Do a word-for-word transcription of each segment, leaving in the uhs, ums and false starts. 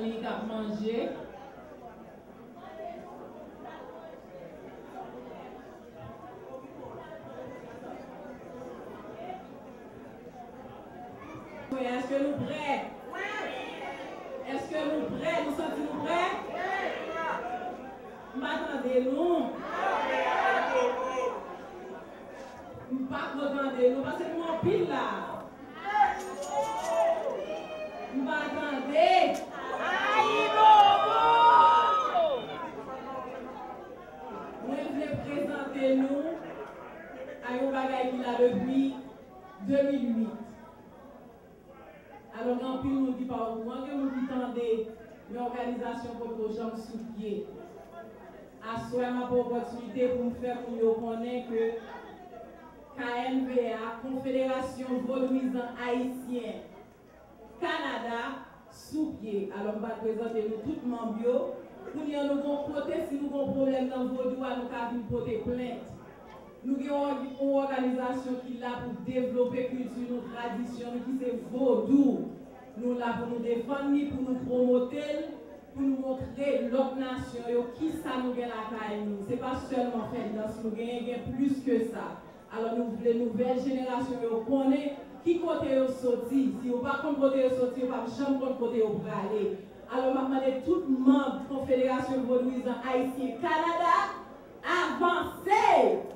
Li k ap manje. Èske nou prè? Èske nou prè? Nou santi nou prè? M pa tande nou. M pa ko tande nou, paske nou anpil la. M pa tande. Ayibobo! Mwen vle prezante nou a yon bagay ki la depi de mil uit. Alò, gen anpil moun ki pa okouran, gen moun ki tande, men òganizasyon potko janm sou pye. Aswè, m ap pran opòtinite pou m fè moun yo konnen ke K N V A, Konfederasyon Vodouyizan Ayisyen Kanada, sou pye. Alò, m pral prezante nou tout manm yo. Kounye a, nou gon kote, si nou gon pwoblèm nan vodou a, nou ka vin pote plent. Nou gen yon, yon òganizasyon ki la pou devlope kilti nou, tradisyon nou, ki se vodou. Nou la pou nou defann li, pou nou pwomote l, pou nou montre lòt nasyon yo kisa nou gen lakay nou. Se pa sèlman fè dans nou genyen, gen plis ke sa. Alò, nou vle nouvèl jenerasyon yo konnen ki kote yo soti. Si yo pa konn kote yo soti, yo p ap janm konn kote yo prale. Alò, m ap mande tout manm Konfederasyon Vodouyizan Ayisyen Kanada, avanse!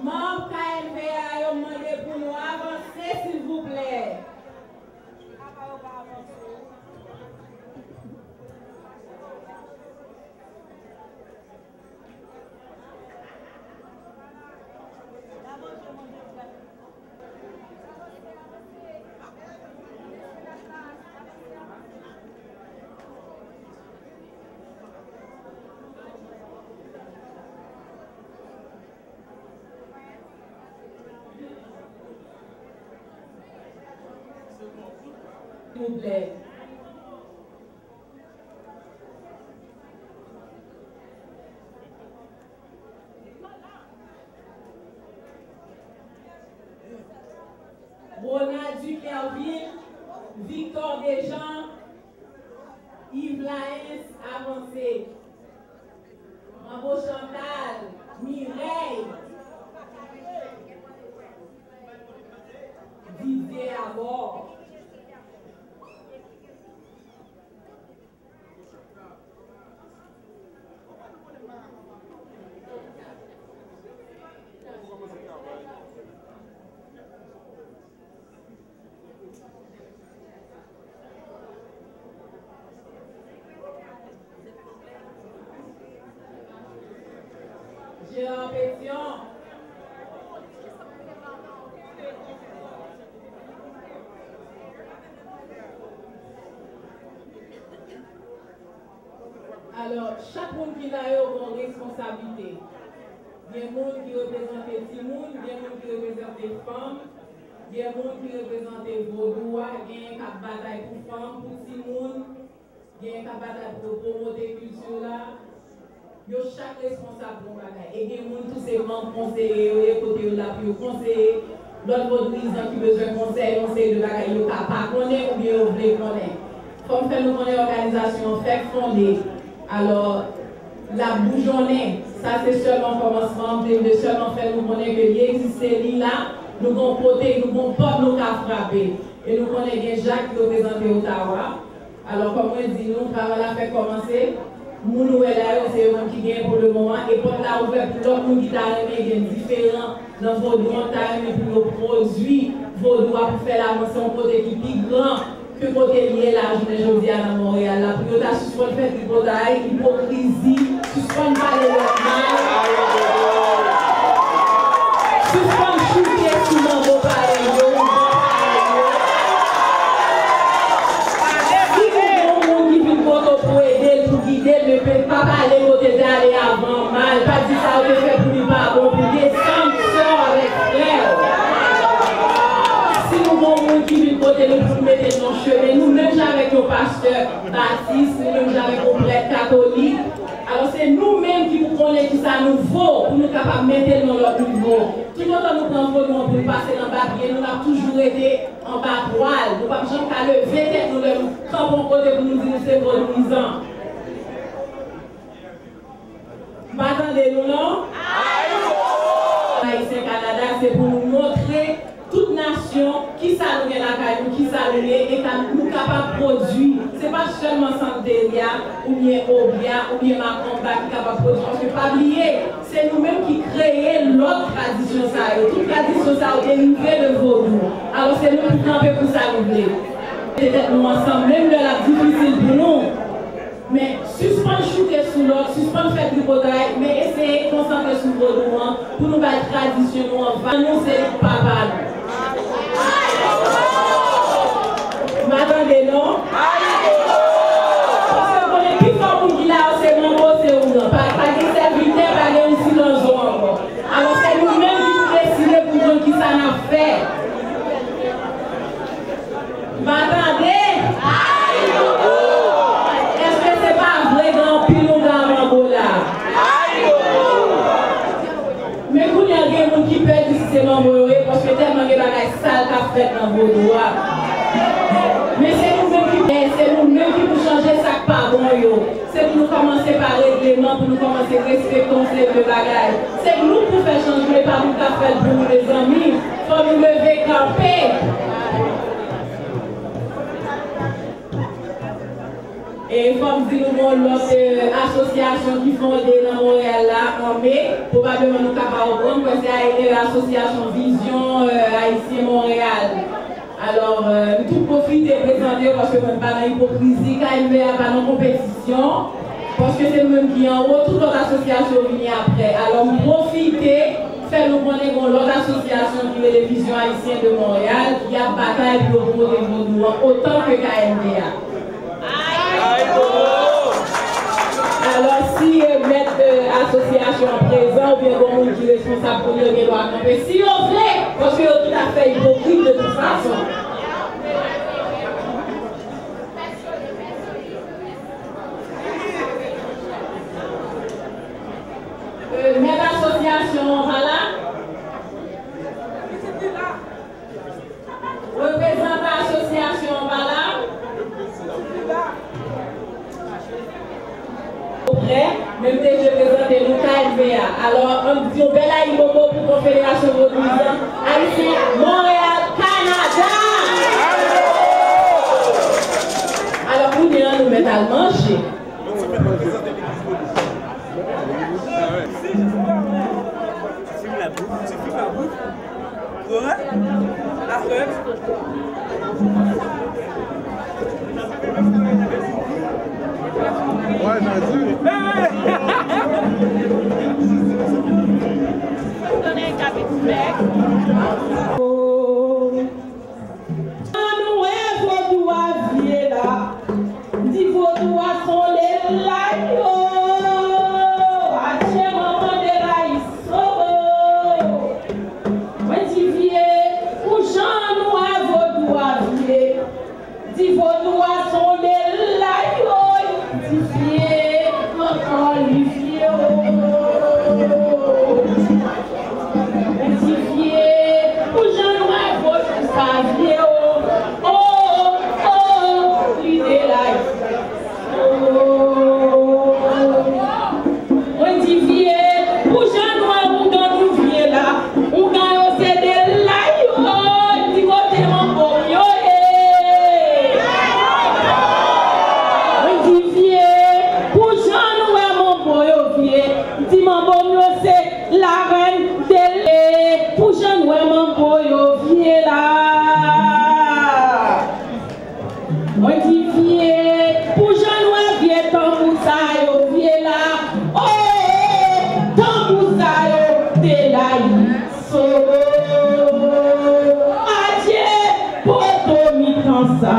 Manm K N V A yo mande pou nou avanse, silvouplè. Silvouplè. Ronald Duclerville, Victor Dejean, Yves Laens, avanse. Mambo Chantal, Mireille, Didier Abor. Gérard Pétion. Alò, chak moun ki la yo gen yon responsablite. Gen moun ki reprezante timoun, gen moun ki reprezante fanm, gen moun ki reprezante vodou a, genyen k ap batay pou fanm, pou timoun, genyen k ap batay pou yo pwomote kilti la. Yo chak responsab pou yon bagay. E gen moun tou se manm konseye yo ye, kote yo la pou yo konseye lòt vodouyizan ki bezwen konsèy, yon seri de bagay yo ka pa konnen oubyen yo vle konnen. Fò m fè nou konnen òganizasyon an fèk fonde. Alò, l ap boujonnen. Sa se sèlman kòmansman an, m te vle sèlman fè nou konnen ke li egziste, li la. Nou gon kote, nou gon pòt nou ka frape. E nou konnen gen Jak ki reprezante Otawa. Alò, kòm mwen di nou, travay la fèk kòmanse. Moun ou wè la yo, se yo menm ki genyen pou le moman. E pòt la ouvè pou lòt moun ki ta renmen gen diferan nan vodou an, ki ta renmen pou yo pwodui vodou a pou fè l avanse yon kote ki pi gran ke kote l ye la jounen jodi a nan Monreyal la. Pou yo ta sispann fè tripotay, ipokrizi, sispann pale lòt mal, sispann choute sou manbo parèy yo, ougan parèy yo. Si nou gen yon moun ki vin kote w pou ede l, pou gide l, men pe, pa pale kote l te ale avan an mal, pa di sa w te fè pou li pa bon, pou desann sè w avèk frè w. Si nou gen yon moun ki vin kote nou pou l mete n nan chemen, nou menm jan avèk yon pastè batis, nou menm jan avèk yon prèt katolik, alò se nou menm ki Konnen kisa nou vo pou nou kapab mete l nan lòt nivo. Toutotan nou pran vodou an pou l pase nan anba pye nou, n ap toujou rete anba pwa l. Nou p ap janm ka leve tèt nou lè nou kanpe yon kote pou nou di nou se vodouyizan. M pa tande nou non. Ayisyen Kanada, se pou nou montre tout nasyon kisa nou gen lakay nou, kisa nou ye, e ka nou kapab pwodui. Se pa sèlman Santeria, oubyen Obia, oubyen Makonba ki kapab pwodui, paske pa bliye, se nou menm ki kreye lòt tradisyon sa yo. Tout tradisyon sa yo derive de vodou. Alò, se nou pou kanpe pou sa nou vle. Mete tèt nou ansanm, menm lè l ap difisil pou nou. Men, sispann choute sou lòt, sispann fè tripotay, men eseye konsantre sou vodou an pou nou bay tradisyon nou an valè. Nou se papa nou. M pa tande non. Paske konnen pifò moun ki la yo se manbo, se ougan. Pa, pa gen sèvitè, pa gen yon ti lanzo ankò. Alò, se nou menm ki pou deside pou konn kisa n ap fè. M pa tande. Èske se pa vre gen anpil ougan manbo la? Men kounye a gen moun ki pè di si se manbo yo ye, paske tèlman gen bagay sal k ap fèt nan vodou a. Men se nou menm ki, se nou menm ki pou chanje sa k pa bon yo. Se pou nou kòmanse pa regleman, pou nou kòmanse respekte yon seri de bagay. Se nou pou fè chanjman, e pa moun k ap fè l pou nou, mezanmi. Fò nou leve kanpe. E fò m di nou gen yon lòt, eh, asosyasyon ki fonde nan Monreyal la, an me. Pwobableman nou ka pa konprann, kwè se a, eh, asosyasyon Vizyon, eh, Ayisyen Monreyal. Alò, eh, m tou pwofite prezante yo paske mwen pa nan ipokrizi, K M V A pa nan konpetisyon, paske se nou menm ki anwo, tout lòt asosyasyon vini apre. Alò, m pwofite fè nou konnen gen yon lòt asosyasyon ki rele Vizyon Ayisyen de Monreyal, ki ap batay pou yo pwomote vodou an otan ke K M V A. Alò, si, eh, mèt, eh, asosyasyon an prezan oubyen gen moun ki responsab pou li, yo gen dwa kanpe si yo vle, paske yo tout ap fè ipokrit de tout fason. Eh, mèt asosyasyon an pa la? Reprezantan asosyasyon an pa la? Prè, men m te vle prezante nou K M V A. Alò, ann di yon bèl ayibobo pou Konfederasyon Vodouyizan Ayisyen Monreyal, Kanada! Alò, kounye a, nou mèt al manje. Jan nou wè vodou a vye la, di vodou a sonde l la yo. Adje manman de la iso. Mwen di vye, pou jan nou wè vodou a vye, di vodou a sonde l la yo. Di vye, ankò li vye o. Mwen di vye, pou jan nou wè vodou sa vye o. O, o, o, li de la. O, mwen di vye, pou jan nou wè ougan nou vye la, ougan yo se de la yo, di kote manbo m yo ye. Mwen di vye, pou jan nou wè manbo yo vye, di manbo m yo se larèn de lè, pou jan nou wè manbo yo vye la. Mwen di vye, pou jan nou wè vye tanbou sa yo vye la. O, tanbou sa yo de la iso. Adje, poto mitan sa,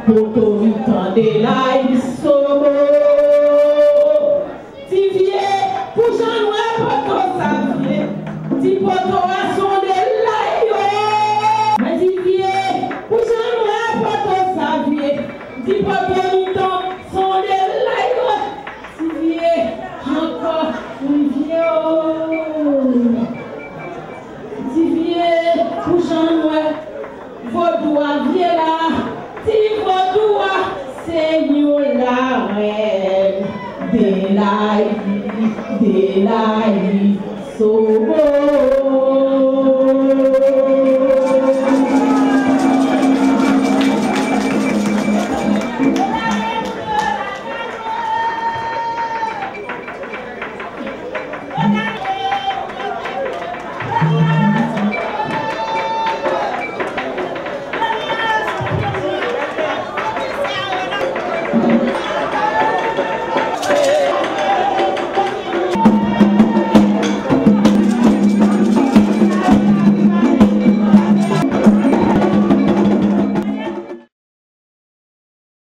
poto mitan de la iso. Di vye, pou jan nou wè poto sa vye. Di poto a sonde l la yo. Mwen di vye, pou jan nou wè poto sa vye. Di poto mitan sonde l la yo. Di vye, ankò, wi. Te layi Sobo.